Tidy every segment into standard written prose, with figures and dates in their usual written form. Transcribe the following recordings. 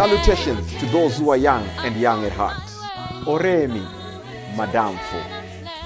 Salutations to those who are young and young at heart. Oremi, Madamfo,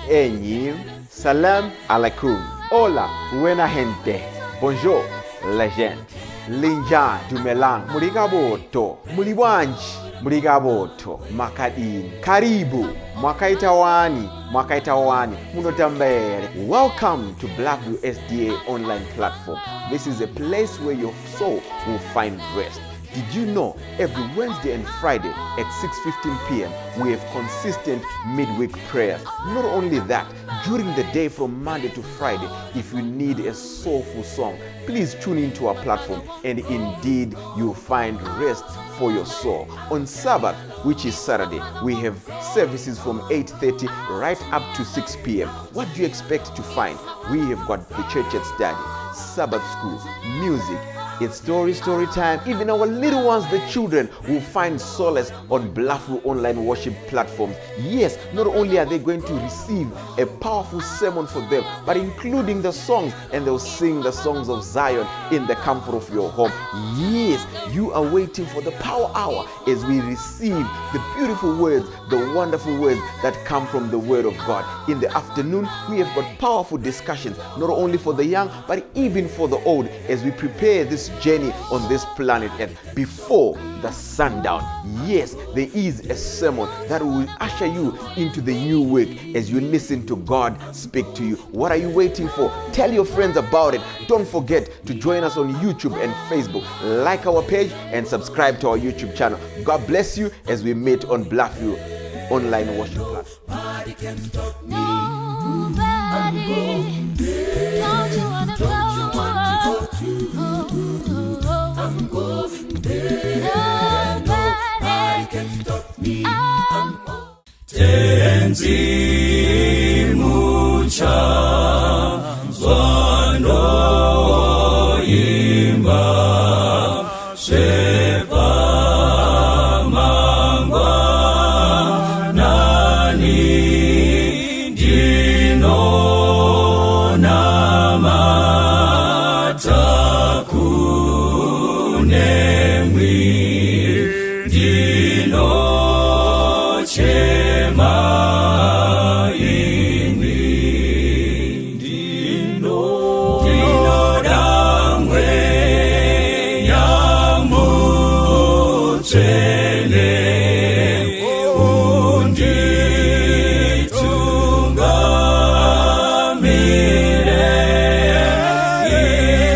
Enyi, Salam alaikum. Hola, buena gente. Bonjour, legend. Linja dumelang. Muli kabotu. Muli bwanji. Muli kabotu. Makadini. Karibu. Mwakaita wani. Mwakaita wani. Munotamba here. Welcome to Bluffview SDA online platform. This is a place where your soul will find rest. Did you know every Wednesday and Friday at 6:15 p.m. we have consistent midweek prayers? Not only that, during the day from Monday to Friday, if you need a soulful song, please tune into our platform and indeed you'll find rest for your soul. On Sabbath, which is Saturday, we have services from 8:30 right up to 6 p.m. What do you expect to find? We have got the church at study, Sabbath school, music. It's story time. Even our little ones, the children, will find solace on Bluffview online worship platforms. Yes, not only are they going to receive a powerful sermon for them, but including the songs, and they'll sing the songs of Zion in the comfort of your home. Yes, you are waiting for the power hour as we receive the beautiful words, the wonderful words that come from the Word of God. In the afternoon, we have got powerful discussions, not only for the young, but even for the old, as we prepare this journey on this planet Earth before the sundown. Yes, there is a sermon that will usher you into the new week as you listen to God speak to you. What are you waiting for? Tell your friends about it. Don't forget to join us on YouTube and Facebook. Like our page and subscribe to our YouTube channel. God bless you as we meet on Bluffview online worship platform. Nobody can stop me. Nobody. Don't you wanna Don't you want to go? go too? Oh, oh, oh. I'm going there. Nobody Nobody. can stop me. I'm Tenzi muchanzwa ndoimba zvepamangwanani ndinonamata kunemwi ndinochema imwi ndinoda mweya mutsvene unditungamire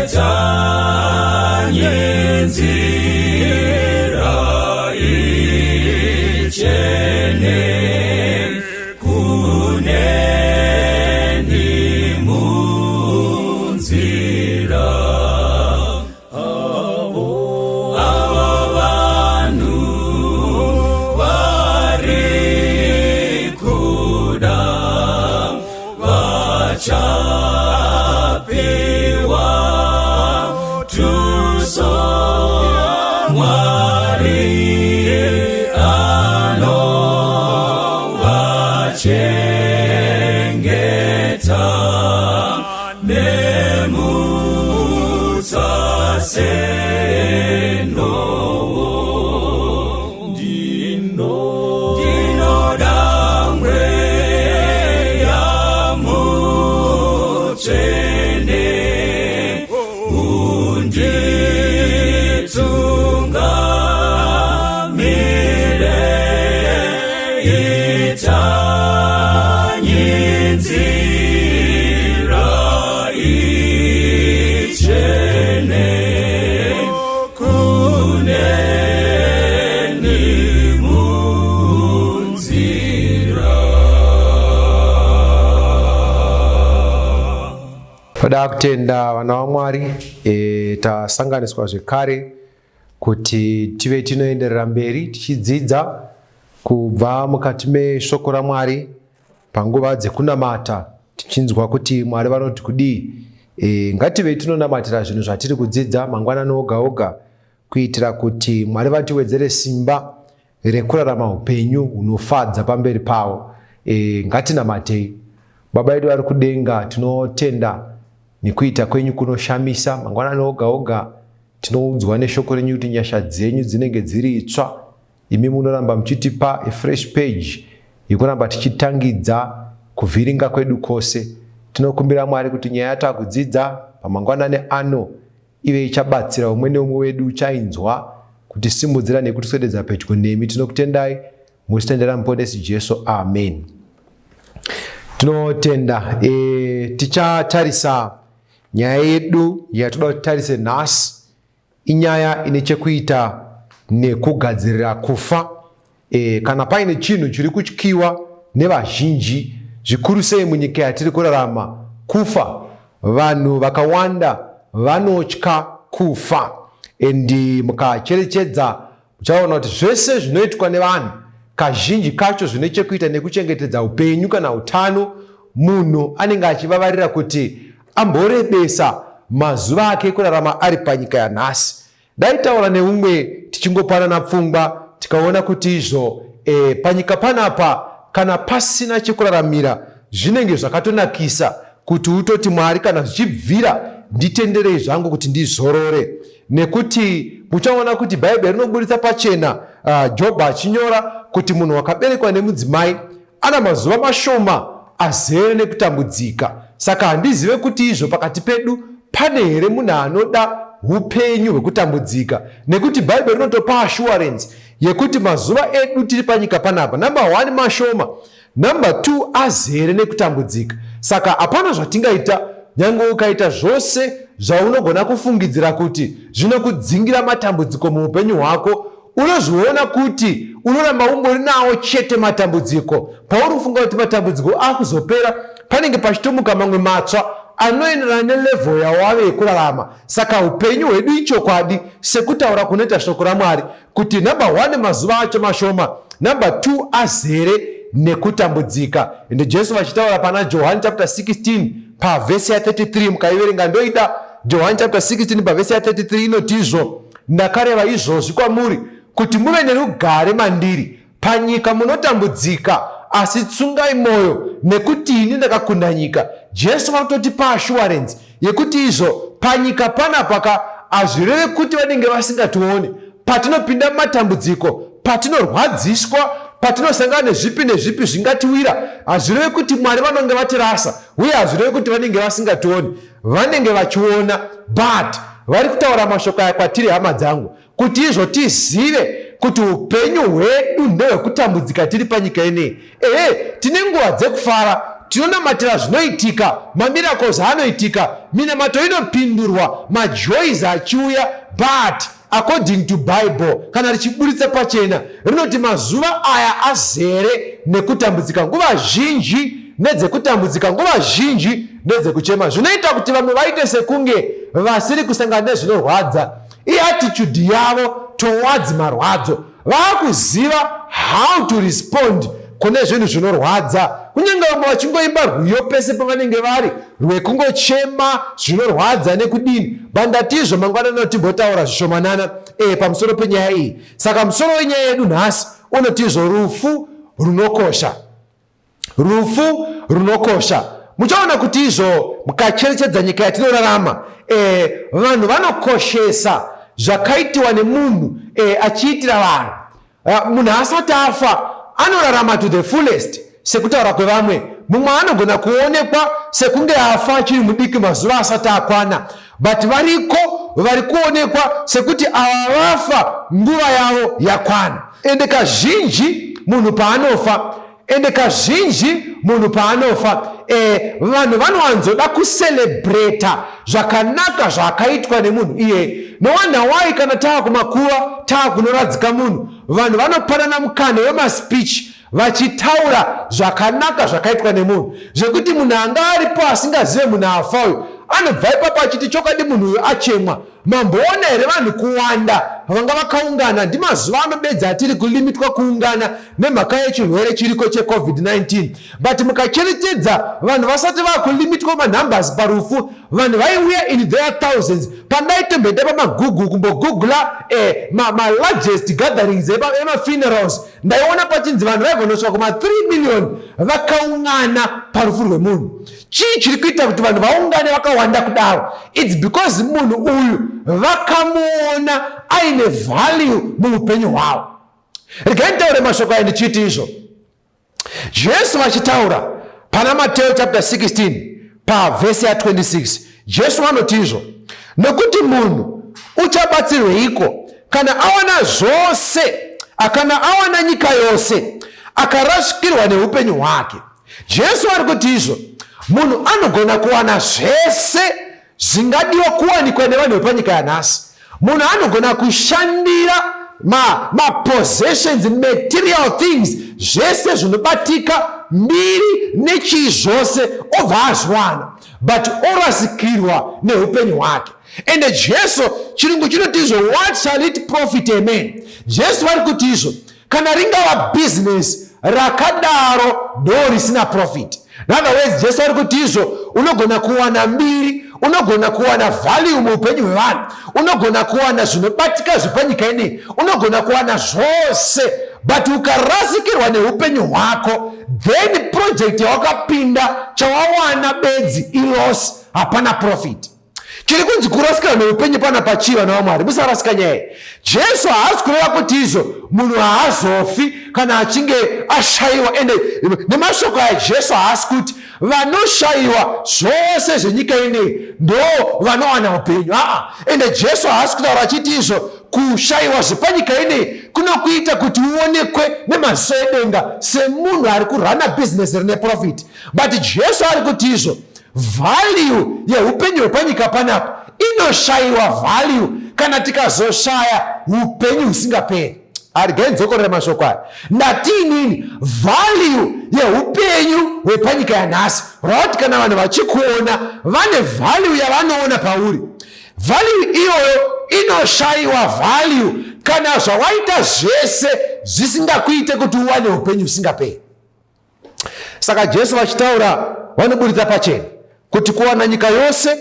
itanye nzira ichene kuneni munzira avo vanhu vari kuda vachapiwa tuso Mwari anovachengeta nemutsa senowo ndinoda mweya mutsvene unditungamire itanye nzira ichene kuneni munzira. Toda kutenda vana vaMwari tasanganiswa zvekare kuti tive tinoenderera mberi tichidzidza kubva mukati meshoko raMwari panguva dzekunamata tichinzwa kuti Mwari vanoti kudii. Ngative tinonamatira zvinhu zvatiri kudzidza mangwanani oga oga kuitira kuti Mwari vatiwedzere simba rekurarama upenyu hunofadza pamberi pavo. Ngatinamatei. Baba vedu vari kudenga, tinotenda nekuita kwenyu kunoshamisa mangwanani oga oga. Tinoudzwa neshoko renyu kuti nyasha dzenyu dzinenge dziri itsva. Imi munoramba muchitipa a fresh page yekuramba tichitangidza kuvhiringa kwedu kwose. Tinokumbira Mwari kuti nyaya yatakudzidza pamangwanani ano ive ichabatsira umwe neumwe wedu uchainzwa kutisimudzira nekutiswededza pedyo nemi. Tinokutendai muzita ramuponesi Jesu, amen. Tinotenda. Tichatarisa nyaya yedu yatoda kuti tarise nhasi inyaya ine chekuita nekugadzirira kufa. Kana paine chinhu chiri kutyiwa nevazhinji zvikuru sei munyika yatiri kurarama, kufa. Vanhu vakawanda vanotya kufa, and mukacherechedza muchaona kuti zvese zvinoitwa nevanhu kazhinji kacho zvine chekuita nekuchengetedza upenyu kana utano. Munhu anenge achivavarira kuti amborebesa mazuva ake ekurarama ari panyika yanhasi. Ndaitaura neumwe tichingopanana pfungwa, tikaona kuti izvo panyika panapa kana pasina chekuraramira zvinenge zvakatonakisa kuti utoti Mwari, kana zvichibvira nditenderei zvangu kuti ndizorore. Nekuti muchaona kuti Bhaibheri rinoburitsa pachena, Jobho achinyora kuti munhu wakaberekwa nemudzimai ana mazuva mashoma azere nekutambudzika. Saka handizive kuti izvo pakati pedu pane here munhu anoda upenyu hwekutambudzika, nekuti Bhaibheri rinotopa assurance yekuti mazuva edu tiri panyika panapa, number 1 mashoma, number 2 azere nekutambudzika. Saka hapana zvatingaita, nyange ukaita zvose zvaunogona kufungidzira kuti zvinokudzingira matambudziko muupenyu hwako, unozviona kuti unoramba ungori nawo chete matambudziko. Pauri kufunga kuti matambudziko akuzopera, panenge pachitomuka mamwe matsva anoenderana nelevel yawave yekurarama. Saka upenyu hwedu ichokwadi, sekutaura kunoita shoko raMwari kuti number 1 mazuva acho mashoma, number 2 azere nekutambudzika. Ende Jesu vachitaura pana Johani chapter 16 pavhesi ya 33, mukaiverenga ndoida. Johani chapter 16 pavhesi ya 33 inoti izvo, ndakareva izvozvi kwamuri kuti muve nerugare mandiri. Panyika munotambudzika, asi tsungai moyo, nekuti ini ndakakunda nyika. Jesu vanototipa assurance yekuti izvo panyika panapa ka hazvireve kuti vanenge vasingationi. Patinopinda mumatambudziko, patinorwadziswa, patinosangana nezvipi nezvipi zvingatiwira, hazvireve kuti Mwari vanonge vatirasa, uye hazvireve kuti vanenge vasingationi. Vanenge vachiona, but vari kutaura mashoko aya kwatiri, hama dzangu, kuti izvo tizive kuti upenyu hwedu ndehwekutambudzika tiri panyika ineyi. Ehe, tine nguva dzekufara, tinonamatira zvinoitika, mamiracles anoitika, minamato inopindurwa, majoys achiuya, but according to Bible, kana richiburitsa pachena, rinoti mazuva aya azere nekutambudzika. Nguva zhinji nedzekutambudzika, nguva zhinji nedzekuchema. Zvinoita kuti vamwe vaite sekunge vasiri kusangana nezvinorwadza. Iattitude yavo towards marwadzo. Vakuziva how to respond kune zvinhu zvinorwadza. Kunyange vamwe vachingoimba rwiyo pese pavanenge vari rwekungochema zvinorwadza nekudini. Bandatizvo mangwanani timbotaura zvishomanana pamusoro penyaya iyi. Saka musoro wenyaya yedu nhasi unotizvo rufu runokosha. Rufu runokosha. Muchaona kuti izvo mukacherechedza nyika yatinorarama, vanhu vanokoshesa zvakaitiwa nemunhu achiitira vanhu. Munhu asati afa anorarama to the fullest, sekutaura kwevamwe. Mumwe anogona kuonekwa sekunge afa achiri mudiki mazuva asati akwana, but variko vari kuonekwa sekuti ava vafa nguva yavo yakwana. Ende kazhinji munhu paanofa, ende kazhinji munhu paanofa vanhu vanowanzoda kucelebrata zvakanaka zvakaitwa nemunhu iyeye. No wonder why kana taakumakuva, taakunoradzika munhu, vanhu vanopanana mukana wemaspeech vachitaura zvakanaka zvakaitwa nemunhu, zvekuti munhu anga aripo asingazive munhu afa uyu anobva ipapo achiti chokwadi munhu uyu achemwa. Mamboona here vanhu kuwanda vanga vakaungana? Ndimazuva anobedza atiri kulimitwa kuungana nemhaka yechirwere chiriko cheCovid-19, but mukacherechedza vanhu vasati vakulimitwa manumbers parufu, vanhu vaiuya in their thousands. Pandaitomboenda pamaGoogle kumbogoogle malargest gatherings emafunerals, ndaiona pachinzi vanhu vaigonosvika kuma 3 million vakaungana parufu rwemunhu. Chii chiri kuita kuti vanhu vaungane vakawanda kudaro? It's because munhu uyu vakamuona aine value muupenyu hwavo. Regai nditaure mashoko aya ndichiti izvo Jesu vachitaura pana Mateo chapter 16 pavhesi ya 26, Jesu vanoti izvo, nokuti munhu uchabatsirweiko kana awana zvose, kana awana nyika yose akarasikirwa neupenyu hwake? Jesu ari kuti izvo, munhu anogona kuwana zvese zvingadiwa kuwanikwa nevanhu vepanyika yanhasi. Munhu anogona kushandira mapossessions, ma material things, zvese zvinobatika, mbiri nechii zvose, obva azviwana, but orasikirwa neupenyu hwake. Ende Jesu, chirungu chinoti izvo, what shall it profit a man? Jesu vari kuti izvo, kana ringava business rakadaro ndo risina profit. In other words, Jesu ari kuti izvo, unogona kuwana mbiri, unogona kuwana value muupenyu hwevanhu, unogona kuwana zvinobatika zvepanyika ineyi, unogona kuwana zvose, but ukarasikirwa neupenyu hwako, then project yawakapinda, chawawana bedzi iloss, hapana profit. Chiri kunzi kurasikirwa neupenyu pana pachii, vana vaMwari? Musarasika nyaya. Jesu haasi kureva kuti izvo munhu haazofi kana achinge ashayiwa. Ende nemashoko aya Jesu haasi kuti vanoshayiwa zvose zvenyika ineyi ndo vanowana upenyu. Aa, ende Jesu haasi kutaura achiti izvo kushayiwa zvepanyika ineyi kunokuita kuti uonekwe nemaziso edenga semunhu ari kurana bhizinesi rine profit. But Jesu ari kuti izvo value yeupenyu hwepanyika panapa inoshayiwa value kana tikazoshaya upenyu husingaperi. Regai ndidzokorere mashoko aya. Ndati inini value yeupenyu hwepanyika yanhasi, roti kana vanhu vachikuona vane value yavanoona pauri, value iyoyo inoshayiwa value kana zvawaita zvese zvisingakuite kuti uwane upenyu husingaperi. Saka Jesu vachitaura vanoburitsa pachena kuti kuwana nyika yose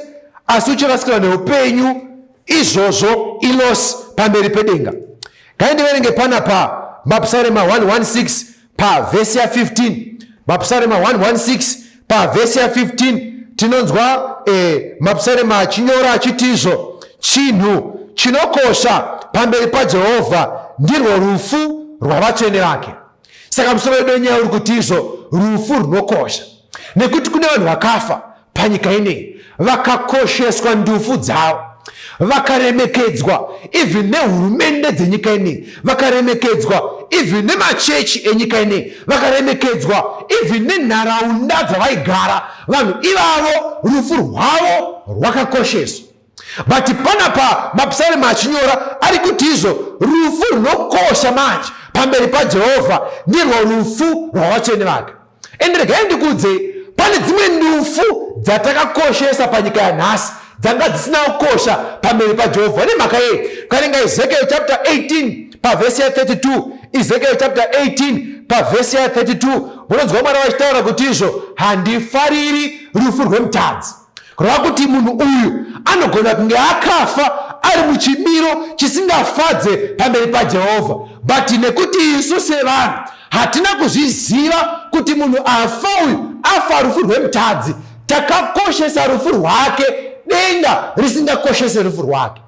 asi uchirasikirwa neupenyu, izvozvo iloss pamberi pedenga. Gai ndiverenge pana pa Mapsarema 116 pavhesi ya 15. Mapsarema 116 pavhesi ya 15 tinonzwa Mapsarema achinyora achiti izvo, chinhu chinokosha pamberi paJehovha ndirwo rufu rwavatsvene vake. Saka musoro wedu wenyaya uri kuti izvo rufu runokosha, nekuti kune vanhu vakafa panyika ineyi vakakosheswa ndufu dzavo, vakaremekedzwa even nehurumende dzenyika ineyi, vakaremekedzwa even nemachechi enyika ineyi, vakaremekedzwa even nenharaunda dzavaigara. Vanhu ivavo rufu rwavo rwakakosheswa. But panapa mapsalema achinyora ari kuti izvo rufu runokosha manje pamberi paJehovha ndirwo rufu rwavatsvene vake. Ende regai ndikuudzei, pane dzimwe ndufu dzatakakoshesa panyika yanhasi dzanga dzisina kukosha pamberi paJehovha. Nemhaka yei? Karinga Ezekiel chapter 18 pavhesi ya 32. Ezekiel chapter 18 pavhesi ya 32 munonzwa Mwari vachitaura kuti izvo, handifariri rufu rwemutadzi. Kureva kuti munhu uyu anogona kunge akafa ari muchimiro chisingafadze pamberi paJehovha, but nekuti isu sevanhu hatina kuzviziva kuti munhu afa uyu afa rufu rwemutadzi, takakoshesa rufu rwake, denga risingakoshese rufu rwake.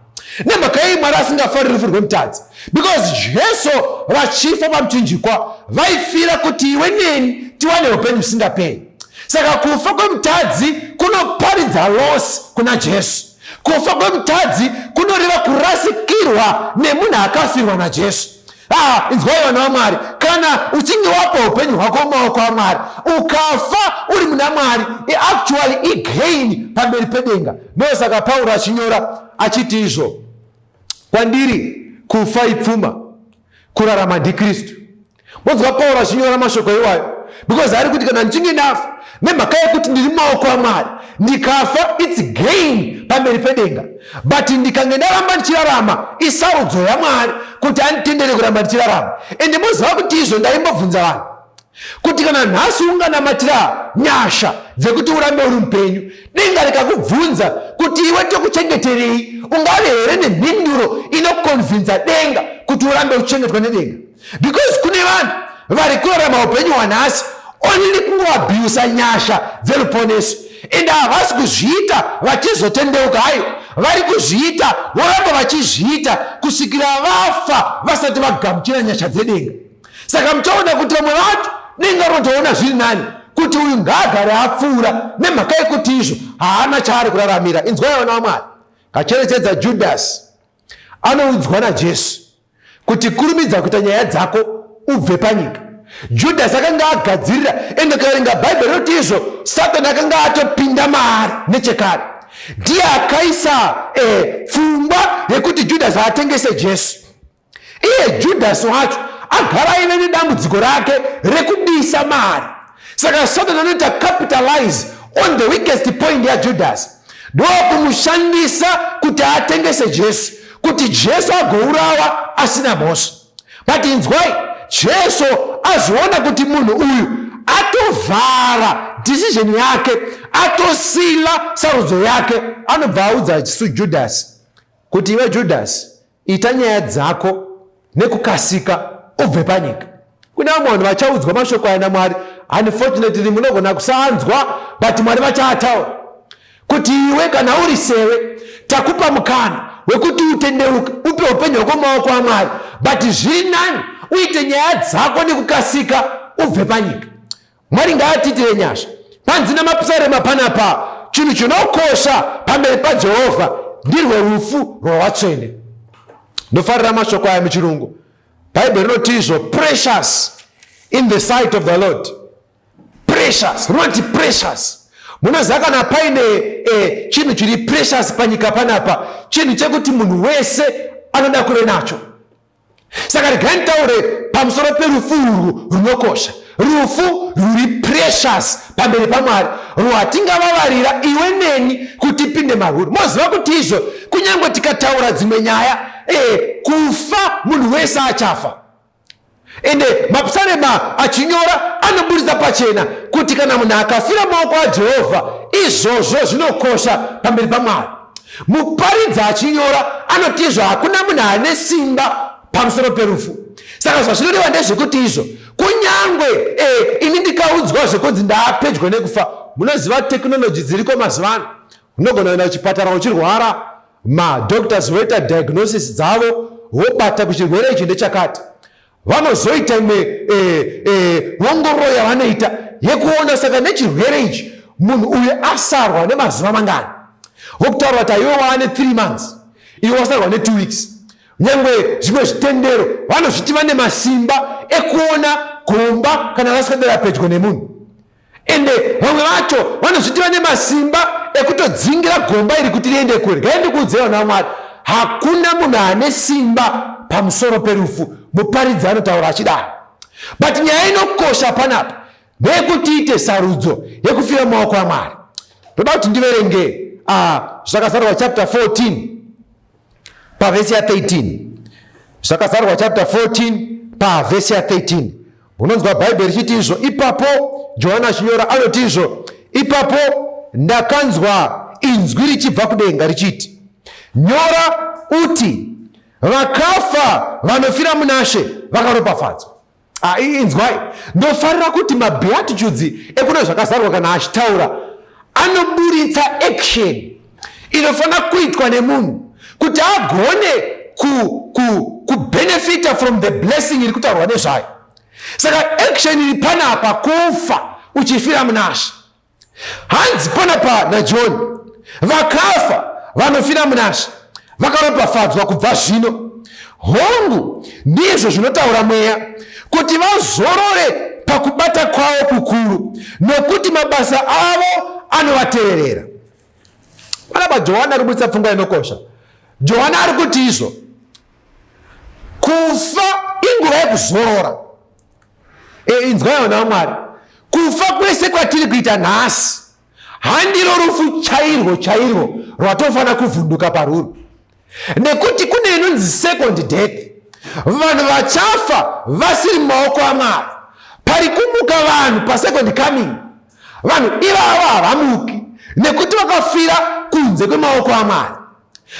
Nemhaka yei Mwari asingafariri rufu rwemutadzi? Because Jesu vachifa pamuchinjikwa vaifira kuti iwe neni tiwane upenyu husingaperi. Saka kufa kwemutadzi kunoparidza loss kuna Jesu. Kufa kwemutadzi kunoreva kurasikirwa nemunhu akafirwa naJesu. Inzwai vana vaMwari, kana uchinge wapa upenyu hwako mumaoko aMwari, ukafa uri muna Mwari, actually igain pamberi pedenga. Ndosaka Pauro achinyora achiti izvo, kwandiri kufa ipfuma, kurarama ndiKristu. Monzwa Pauro achinyora mashoko iwayo because ari kuti kana ndichinge ndafa nemhaka yekuti ndiri mumaoko aMwari, ndikafa it's gain pamberi pedenga, but ndikange ndaramba ndichirarama isarudzo yaMwari kuti anditendere kuramba ndichirarama. Ende moziva kuti izvo ndaimbobvunza vanhu kuti kana nhasi unganamatira nyasha dzekuti urambe uri mupenyu, denga rikakubvunza kuti iwe tokuchengeterei, ungave here nemhinduro inokonvinza denga kuti urambe uchichengetwa nedenga? Because kune vanhu vari kurarama upenyu hwanhasi only kungoabhiusa nyasha dzeruponeso. Ende havasi kuzviita vachizotendeuka, aiwa, vari kuzviita voramba vachizviita kusvikira vafa vasati vagamuchira nyasha dzedenga. Saka muchaona kuti vamwe vacho denga rinotoona zviri nani kuti uyu ngaagare apfuura, nemhaka yekuti izvo haana chaari kuraramira. Inzwai vana vaMwari, kacherechedza Judhasi anoudzwa naJesu kuti kurumidza kuita nyaya dzako ubve panyika. Judhasi akanga agadzirira, ende ukaverenga Bhaibheri rinoti izvo Satani akanga atopinda maari nechekare. Ndiye akaisa pfungwa yekuti Judhasi atengese Jesu. Iye Judhasi wacho agara aive nedambudziko rake rekudisa mari. Saka Satani anoita capitalize on the weakest point yaJudhasi, ndokumushandisa kuti atengese Jesu, kuti Jesu agourawa asina mhosva. But inzwai, Jesu azoona kuti munhu uyu atovhara decision yake, atosila sarudzo yake, anobva audza Judhasi kuti iwe Judhasi, ita nyaya dzako nekukasika ubve panyika. Kune vamwe vanhu vachaudzwa mashoko aya naMwari, unfortunately munogona kusaanzwa, but Mwari vachaataura kuti iwe kana uri sewe takupa mukana wekuti utendeuke upe upenyu hwako mumaoko aMwari, but zviri nani uite nyaya dzako nekukasika ubve panyika. Mwari ngaatiitire nyasha. Panzi namapisarema panapa, chinhu chinokosha pamberi paJehovha ndirwo rufu rwavatsvene. Ndofarira mashoko aya muchirungu. Bhaibheri rinoti izvo, precious in the sight of the Lord. Precious, rinoti precious. Munoziva kana paine chinhu chiri precious panyika panapa, chinhu chekuti munhu wese anoda kuve nacho. Saka regai nditaure pamusoro perufu urwu runokosha, rufu rwuri precious pamberi paMwari, rwatingavavarira iwe neni kuti tipinde marwuri. Moziva kuti izvo kunyange tikataura dzimwe nyaya, kufa munhu wese achafa. Ende mapisarema achinyora anoburitsa pachena kuti kana munhu akafira maoko aJehovha, izvozvo zvinokosha pamberi paMwari. Muparidzi achinyora anoti izvo hakuna munhu ane simba pamusoro perufu. Saka zvazvinoreva ndezvekuti izvo kunyange ini ndikaudzwa zvekunzi ndaapedyo nekufa, munoziva tekinoloji dziriko mazuva ano, unogona kuenda kuchipatara uchirwara, madoctors voita diagnosis dzavo vobata kuchirwere ichi ndechakati, vanozoita imwe ongororo yavanoita yekuona saka nechirwere ichi munhu uyu asarwa nemazuva mangani, vokutaura kuti aiwe waane 3 months, iwe wasarwa ne2 weeks. Nyangwe zvimwe zvitendero vanozviti vane masimba ekuona gomba kana vaswedera pedyo nemunhu, ende vamwe vacho vanozviti vane masimba ekutodzingira gomba iri kuti riende kure. Gai ndikuudzei vana vaMwari, hakuna munhu ane simba pamusoro perufu. Muparidzi anotaura achidaro. But nyaya inokosha panapa ndeyekuti tiite sarudzo yekufira mumaoko aMwari. Ndoda kuti ndiverenge Zvakazarurwa chapter 14 pavhesi ya 13. Zvakazarurwa chapter 14 pavhesi ya 13. Unonzwa Bhaibheri richiti izvo, ipapo Johani achinyora anoti izvo, ipapo ndakanzwa inzwi richibva kudenga richiti, nyora uti, vakafa vanofira munaShe vakaropafadzwa. Inzwai, ndofarira kuti mabeatitudes ekuna Zvakazarurwa kana achitaura anoburitsa action inofanira kuitwa nemunhu kuti agone kubenefita from the blessing iri kutaurwa nezvayo. Saka action iri panapa kufa uchifira munaShe. Hanzi panapa naJohn, vakafa vanofira munaShe vakaropafadzwa kubva zvino. Hongu, ndizvo zvinotaura Mweya, kuti vazorore pakubata kwavo kukuru, nokuti mabasa avo anovateverera. Panapa Johani ari kubudisa pfungwa inokosha. Johani ari kuti izvo, kufa inguva yekuzorora. Inzwai vana vaMwari, kufa kwese kwatiri kuita nhasi handiro rufu chairwo chairwo rwatofanira kuvhunduka paruri, nekuti kune inonzi second death. Vanhu vachafa vasiri mumaoko aMwari. Pari kumuka vanhu pasecond coming, vanhu ivavo havamuki nekuti vakafira kunze kwemaoko aMwari.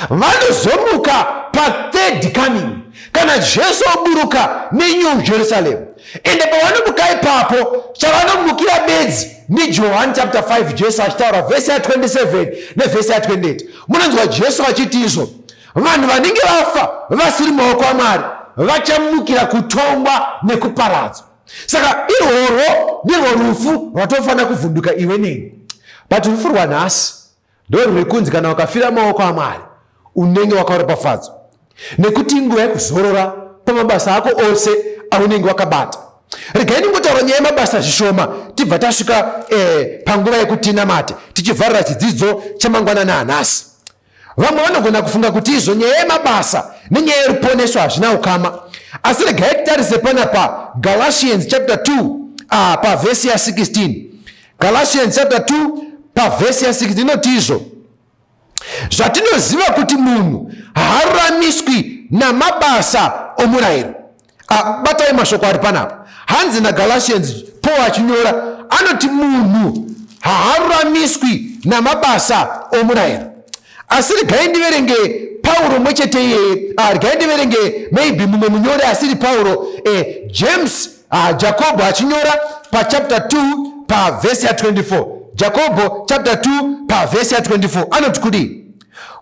Vanozomuka pathird coming kana Jesu oburuka neNew Jerusalem. Ende pavanomuka ipapo, chavanomukira bedzi ndiJohani chapter 5, Jesu achitaura vhesi ya27 nevhesi ya28. Munonzwa Jesu achiti izvo vanhu vanenge vafa vasiri maoko aMwari vachamukira kutongwa nekuparadzwa. Saka irworwo ndirwo rufu rwatofanira kuvhunduka iwe neni. But rufu rwanhasi ndorwekunzi kana ukafira maoko aMwari unenge wakaropafadzwa, nekuti inguva yekuzorora pamabasa ako ose aunenge wakabata. Regai ndingotaura nyaya yemabasa zvishoma, tibva tasvika panguva yekuti tinamate tichivharira chidzidzo chamangwanani anhasi. Vamwe vanogona kufunga kuti izvo nyaya yemabasa nenyaya yeruponeso hazvina ukama, asi regai titarise panapa Galatians chapter 2 pavhesi ya16. Galatians chapter 2 pavhesi ya16 inoti izvo zvatinoziva kuti munhu haaruramiswi namabasa omurayiro. Batai mashoko ari panapa. Hanzi naGalatians, Paul achinyora anoti munhu haaruramiswi namabasa omurayiro. Asi regai ndiverenge Pauro mwe chete iyeye, regai ndiverenge maybe mumwe munyori asiri Pauro, James, Jakobho achinyora pachapter 2 pavhesi ya24. Jakobho chapter 2 pavhesi ya24 anoti kudii?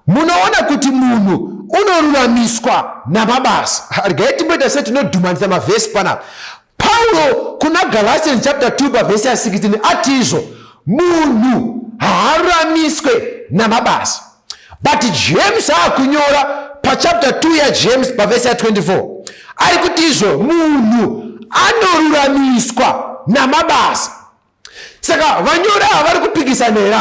Munoona kuti munhu unoruramiswa namabasa. Regai timboita setinodhumanisa mavhesi panapa. Pauro kuna Galatians chapter 2 pavhesi ya16 ati izvo munhu haaruramiswe namabasa. But James akunyora pachapter 2 yaJames pavhesi ya24 ari kuti izvo munhu anoruramiswa namabasa. Saka vanyori ava vari kupikisana here?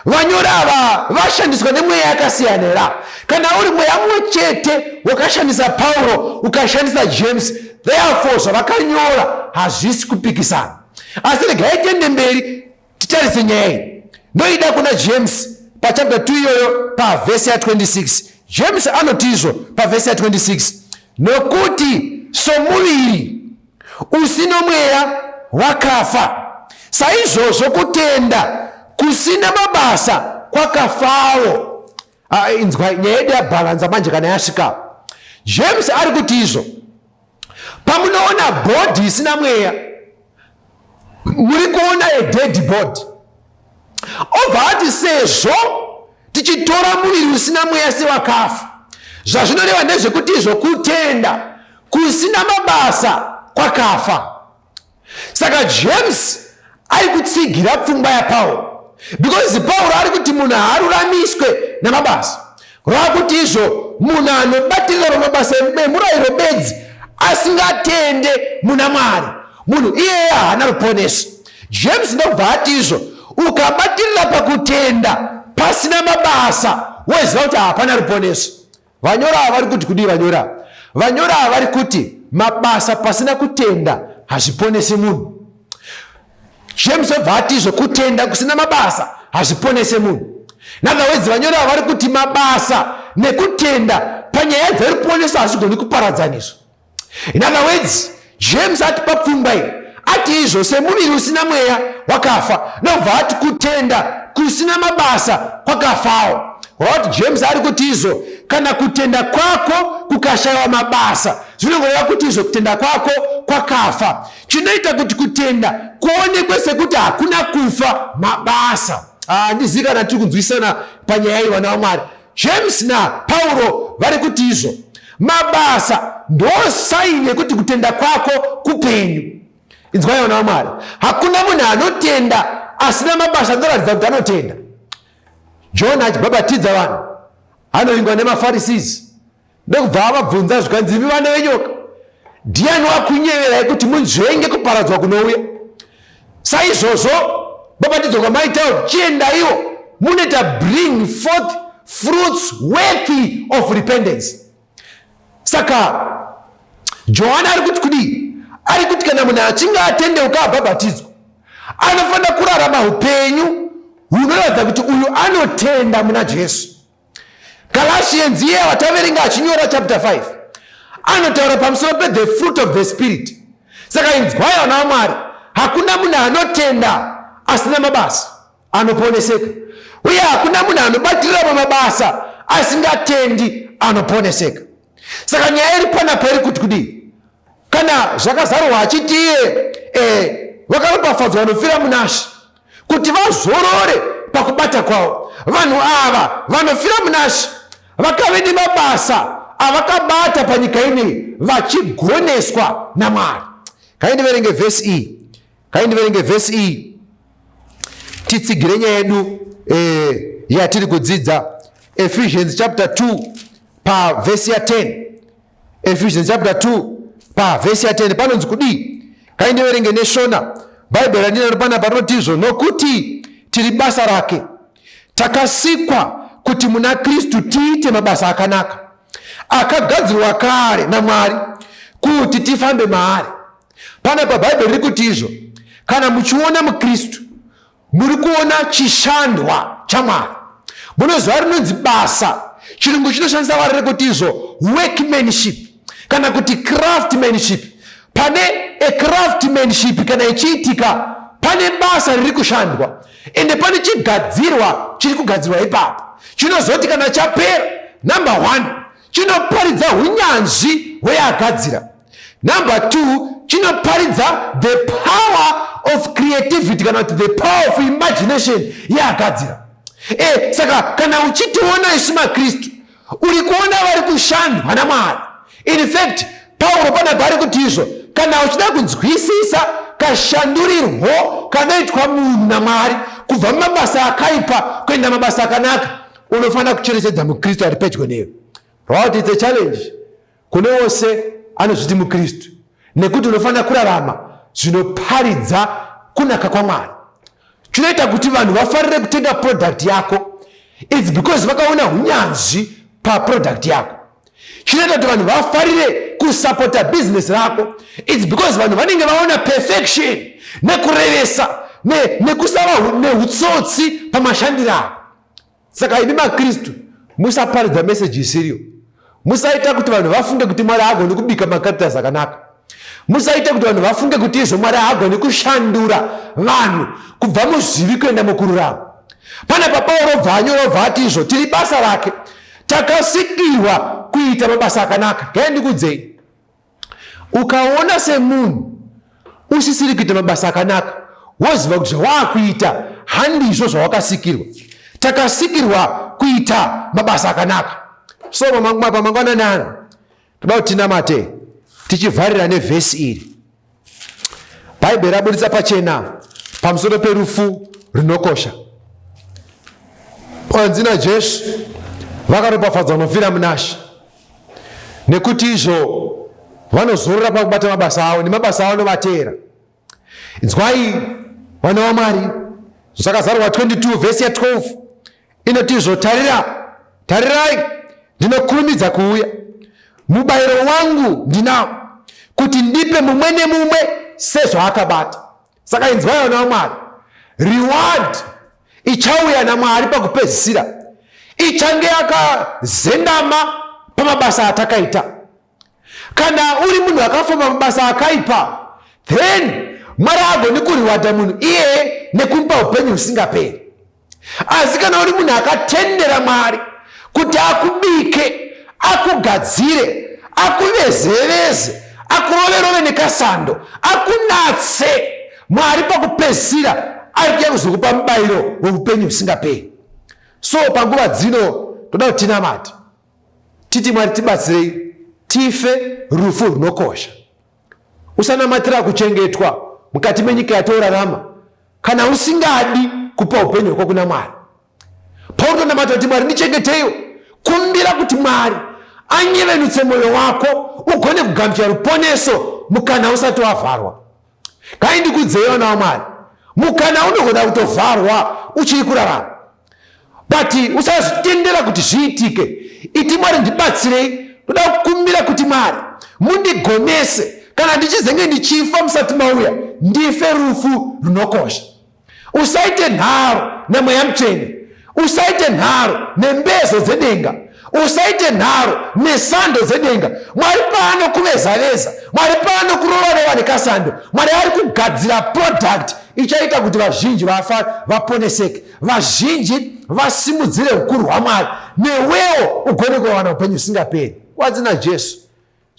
Vanyori ava vashandiswa nemweya yakasiyana here? Kana uri mweya mumwe chete wakashandisa Pauro ukashandisa James, therefore zvavakanyora hazvisi kupikisana. Asi regai tiende mberi titarise nyaya iyi. Ndoida kuna James pachapter 2 iyoyo pavhesi ya26. James anoti izvo pavhesi ya26, nokuti somuviri usino mweya wakafa, saizvozvo kutenda kusina mabasa kwakafawo. Inzwa nyaya yedu yabhalanza manje kana yasvika. James ari kuti izvo pamunoona bhodhi isina mweya, muri kuona a dead body. Obva ati sezvo tichitora muviri usina mweya sewakafa, zvazvinoreva ndezvekuti izvo kutenda kusina mabasa kwakafa. Saka James ari kutsigira pfungwa yaPauro, because Pauro ari kuti munhu haaruramiswe namabasa. Kureva kuti izvo munhu anobatirira pamabasa emurayiro bedzi asingatende muna Mwari, munhu iyeye haana ruponeso. James ndobva ati izvo ukabatirira pakutenda pasina mabasa, woziva kuti hapana ruponeso. Vanyora ava vari kuti kudii? Vanyora vanyora ava vari kuti mabasa pasina kutenda hazviponesi munhu. James obva ati izvo kutenda kusina mabasa hazviponese munhu. In other words, vanyora ava vari kuti mabasa nekutenda panyaya dzeruponeso hazvigoni kuparadzaniswa. In other words, James atipa pfungwa iyi, ati izvo semuviri usina mweya wakafa, ndobva ati kutenda kusina mabasa kwakafawo. What James ari kuti izvo kana kutenda kwako kukashayiwa mabasa, zvinongoreva kuti izvo kutenda kwako kwakafa. Chinoita kuti kutenda kuonekwe sekuti hakuna kufa mabasa. Handizivi kana tiri kunzwisana panyaya iyi, vana vaMwari. James naPauro vari kuti izvo mabasa ndo saini yekuti kutenda kwako kupenyu. Inzwai vana vaMwari, hakuna munhu anotenda asina mabasa anoratidza kuti anotenda. John achibhabhatidza vanhu anovingwa nemaFarisizi, ndokubva avabvunza zvikanzi, imi vana venyoka, ndiani wakunyeverai kuti munzvenge kuparadzwa kunouya? Saizvozvo bhabhatidzwa kwamaitawo, chiendaiwo munoita bring forth fruits worthy of repentance. Saka Johani ari kuti kudii? Ari kuti kana munhu achinge atendeuka abhabhatidzwa, anofanira kurarama upenyu hunoratidza kuti uyu anotenda muna Jesu. Galatians iye wataverenga achinyora chapter 5 anotaura pamusoro pe the fruit of the spirit. Saka inzwai vana vaMwari, hakuna munhu anotenda asina mabasa anoponeseka, uye hakuna munhu anobatirira pamabasa asingatendi anoponeseka. Saka nyaya iri panapa iri kuti kudii? Kana zvakazarurwa achiti iye vakaropafadzwa vanofira munaShe. Vazorore pakubata kwavo. Vanhu ava vanofira munaShe vakave nemabasa avakabata panyika ineyi vachigoneswa naMwari. Kaindiverenge vhesi iyi, kaindiverenge vhesi iyi titsigire nyaya yedu yatiri kudzidza. Ephesians chapter 2 pavhesi ya 10. Ephesians chapter 2 pavhesi ya 10 panonzi kudii? Kaindiverenge neShona. Bhaibheri randinaro panapa rinoti izvo, nokuti tiri basa rake, takasikwa kuti muna Kristu tiite mabasa akanaka, akagadzirwa kare naMwari kuti tifambe maari. Panapa Bhaibheri riri kuti izvo, kana muchiona muKristu, muri kuona chishandwa chaMwari. Munoziva rinonzi basa, chirungu chinoshandisa vara rekuti izvo workmanship kana kuti craftsmanship. Pane a craftsmanship kana ichiitika, pane basa riri kushandwa ende pane chigadzirwa chiri kugadzirwa ipapo, chinozoti kana chapera, number 1, chinoparidza unyanzvi hweagadzira. Number 2, chinoparidza the power of creativity kana kuti the power of imagination yeagadzira. Saka kana uchitiona isu maKristu, uri kuona vari kushandwa naMwari. In fact, Pauro panapa ari kuti izvo, kana uchida kunzwisisa kashandurirwo kanoitwa munhu naMwari kubva mumabasa akaipa kuenda mabasa akanaka, unofanira kucherechedza muKristu ari pedyo newe. Right, it's a challenge kune wose anozviti muKristu, nekuti unofanira kurarama zvinoparidza kunaka kwaMwari. Chinoita kuti vanhu vafarire kutenga product yako, it's because vakaona unyanzvi paproduct yako. Chinoita kuti vanhu vafarire kusapota business rako, it's because vanhu vanenge vaona perfection nekurevesa nekusava neutsotsi pamashandiro ako. Saka imi maKristu, musaparidza meseji isiriyo. Musaita kuti vanhu vafunge kuti Mwari haagoni kubika makartas akanaka. Musaita kuti vanhu vafunge kuti izvo Mwari haagoni kushandura vanhu kubva muzvivi kuenda mukururama. Panapa Pauro bva anyora bva ati izvo tiri basa rake, takasikirwa kuita mabasa akanaka. Gai ndikudzei, ukaona semunhu usisiri kuita mabasa akanaka, woziva kuti zvawaakuita handizvo zvawakasikirwa. Takasikirwa kuita mabasa akanaka. So pamangwanani ano toda kuti tinamate tichivharira nevhesi iri. Bhaibheri raburitsa pachena pamusoro perufu runokosha. Panzi naJesu, vakaropafadzwa vanofira munaShe, nekuti izvo vanozorora pakubata mabasa avo, nemabasa avo anovateera. Inzwai vana vaMwari, Zvakazarurwa 22 vhesi ya 12 inoti izvo, tarira, tarirai, ndinokurumidza kuuya, mubayiro wangu ndinawo, kuti ndipe mumwe nemumwe sezvaakabata. Saka inzwai vana vaMwari, reward ichauya naMwari pakupedzisira ichange yakazendama pamabasa atakaita. Kana uri munhu akafamba mabasa akaipa, then Mwari haagoni kuriwadha munhu iyeye nekumupa upenyu husingaperi. Asi kana uri munhu akatendera Mwari kuti akubike, akugadzire, akuvezeveze, akuroverove nekasando, akunatse, Mwari pakupedzisira ari kuya kuzokupa mubayiro weupenyu husingaperi. So panguva dzino toda kuti tinamate, titi Mwari tibatsirei tife rufu runokosha. Usanamatira kuchengetwa mukati menyika yatorarama kana usingadi kupa upenyu hwako kuna Mwari. Paunotonamata kuti Mwari ndichengeteiwo, kumbira kuti Mwari anyevenutse mwoyo wako ugone kugamuchira ruponeso mukana usati wavharwa. Kai ndikudzei vana vaMwari, mukana unogona kutovharwa uchiri kurarama, but usazvitendera kuti zviitike. Iti Mwari ndibatsirei, ndoda kukumbira kuti Mwari mundigonese, kana ndichizenge ndichifa musati mauya, ndife rufu runokosha. Usaite nharo naMweya Mutsvene, usaite nharo nembezo dzedenga, usaite nharo nesando dzedenga. Mwari paanokuveza-veza, Mwari paanokurova-rova nekasando, Mwari ari kugadzira product ichaita kuti vazhinji vaponeseke, vazhinji vasimudzire ukuru hwaMwari, newewo ugone kuwana upenyu husingaperi. Kwanzi naJesu,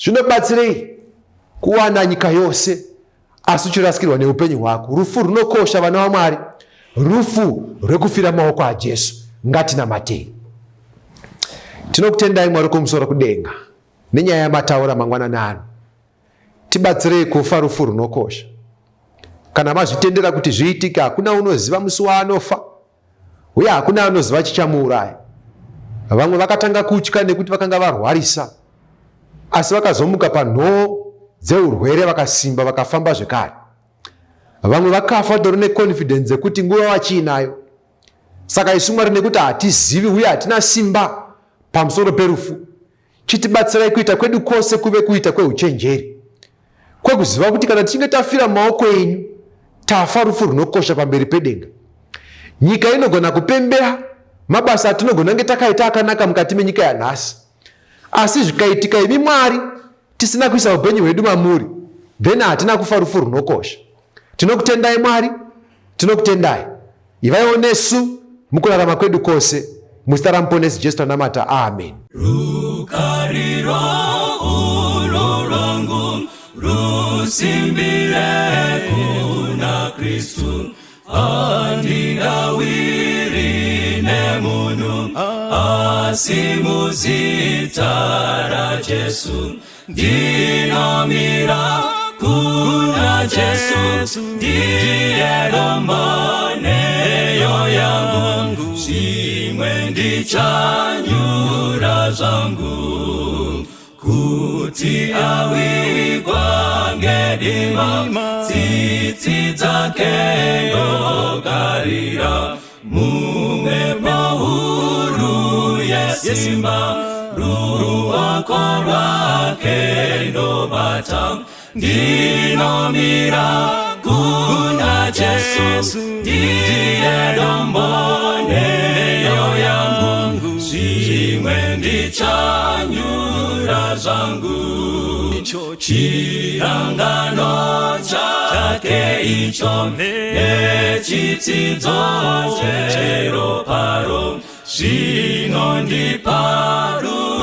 zvinobatsirei kuwana nyika yose asi uchirasikirwa neupenyu hwako? Rufu runokosha, vana vaMwari. Rufu rwekufira maoko aJesu. Ngatinamatei. Tinokutendai Mwari kumusoro kudenga nenyaya yamataura mangwanani ano. Tibatsirei kufa rufu runokosha. Kana mazvitendera kuti zviitike, hakuna unoziva musi waanofa uye hakuna anoziva chichamuuraya. Vamwe vakatanga kutya nekuti vakanga varwarisa, asi vakazomuka panhoo dzeurwere vakasimba vakafamba zvekare. Vamwe vakafa vatori neconfidence dzekuti nguva vachiinayo. Saka isu Mwari, nekuti hatizivi uye hatina simba pamusoro perufu, chitibatsirai kuita kwedu kwose kuve kuita kweuchenjeri, kwekuziva kuti kana tichinge tafira mumaoko enyu, tafa rufu runokosha pamberi pedenga. Nyika inogona kupembera mabasa atinogona kunge takaita akanaka mukati menyika yanhasi, asi zvikaitika imi Mwari tisina kuisa upenyu hwedu mamuri, then hatina kufa rufu runokosha. Tinokutendai Mwari, tinokutendai. Ivaiwo nesu mukurarama kwedu kwose, muzita raMuponesi Jesu tanamata, amen. Rukariro urwo rwangu rusimbire kuna Kristu, handingawiri nemunhu asi muzita raJesu. Ndinomira kuna Jesu, ndiye dombo neyo yangu, zvimwe ndichanyura zvangu. Kuti awigwa ngedima, tsitsi dzake ndogarira, mumhepo huru yesimba, ruoko rwake ndobata. Ndinomira kuna Jesu, ndiye dombo neyo yangu, zvimwe ndichanyura zvangu. Chirangano chake icho nechitsidzo cheroparo zvinondipa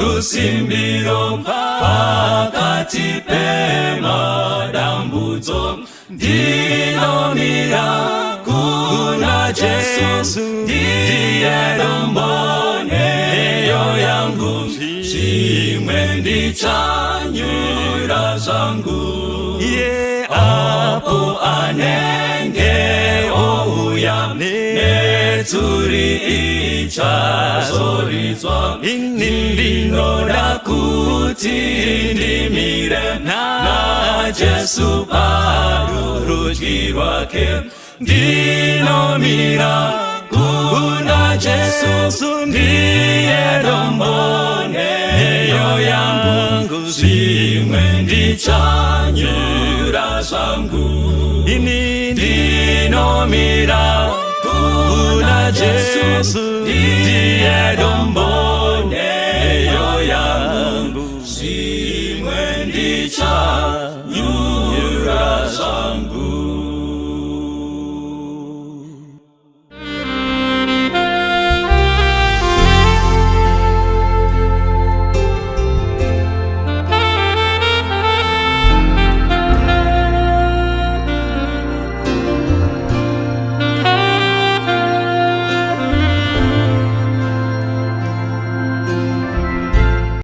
rusimbiro pakati pemadambudzo. Ndinomira kuna Jesu, ndiye dombo neyo yangu, zvimwe ndichanyura zvangu. Apo anenge ouya, netsuri ichazoridzwa, ndinoda kuti ndimire naJesu parurudyi rwake. Ndinomira kuna Jesu, ndiye dombo neyo yangu, zvimwe ndichanyura zvangu. Ndinomira kuna Jesu, ndiye dombo neyo yangu, zvimwe ndichanyura.